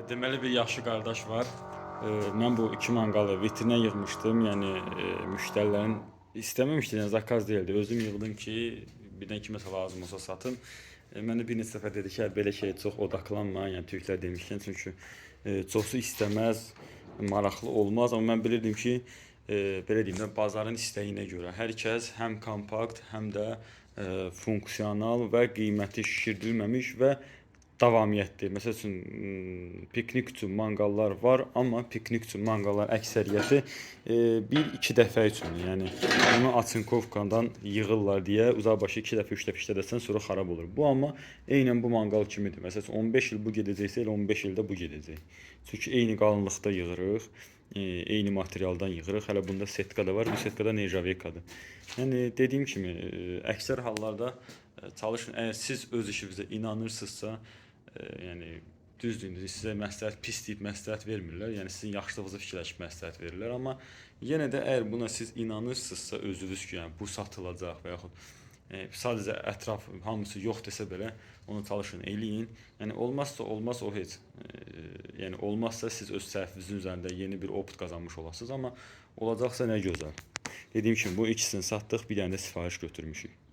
Deməli bir yaxşı qardaş var. Mən bu iki manqalı vitrinə yığmışdım. Yəni müştərilərin istəməmişdi, yəni zakaz deyildi. Özüm yığdım ki, birdən kiməsə lazım olsa satım. Mənə bir neçə dəfə dedi ki, "Ə, belə şeyə çox odaqlanma", yəni türklər demişkən, çünki çoxsu istəməz, maraqlı olmaz, amma mən bilirdim ki, belə deyim də, bazarın istəyinə görə hər kəs həm kompakt, həm də funksional və qiyməti şişirdilməmiş və davamiyyətli. Məsəl üçün piknik üçün manqallar var, amma piknik üçün manqallar əksəriyyəti bir-iki dəfə üçündür. Yəni onu açınkovkadan yığırlar deyə uzaqbaşı 2 dəfə, 3 dəfə işlədəsən sonra xarab olur. Bu amma eynən bu manqal kimidir. Məsəl üçün 15 il bu gedəcəksə, elə 15 ildə bu gedəcək. Çünki eyni qalınlıqda yığırıq, eyni materialdan yığırıq. Hələ bunda setka da var. Bu setka da nerjaveykadır. Yəni dediyim kimi, əksər hallarda çalışın, əgər siz öz işinizə inanırsınızsa, yəni düzdür, indi sizə məsləhət pis deyib məsləhət vermirlər. Yəni sizin yaxşılığınızı fikirləşib məsləhət verirlər, amma yenə də əgər buna siz inanırsınızsa özünüz ki, yəni bu satılacaq və yaxud sadəcə ətraf hamısı yox desə belə onu çalışın eləyin. Yəni olmazsa olmaz o heç. Yəni olmazsa siz öz səhvinizin üzərində yeni bir oput qazanmış olasınız, amma olacaqsa nə gözəl. Dediyim kimi bu ikisini satdıq, bir dənə də sifariş götürmüşük.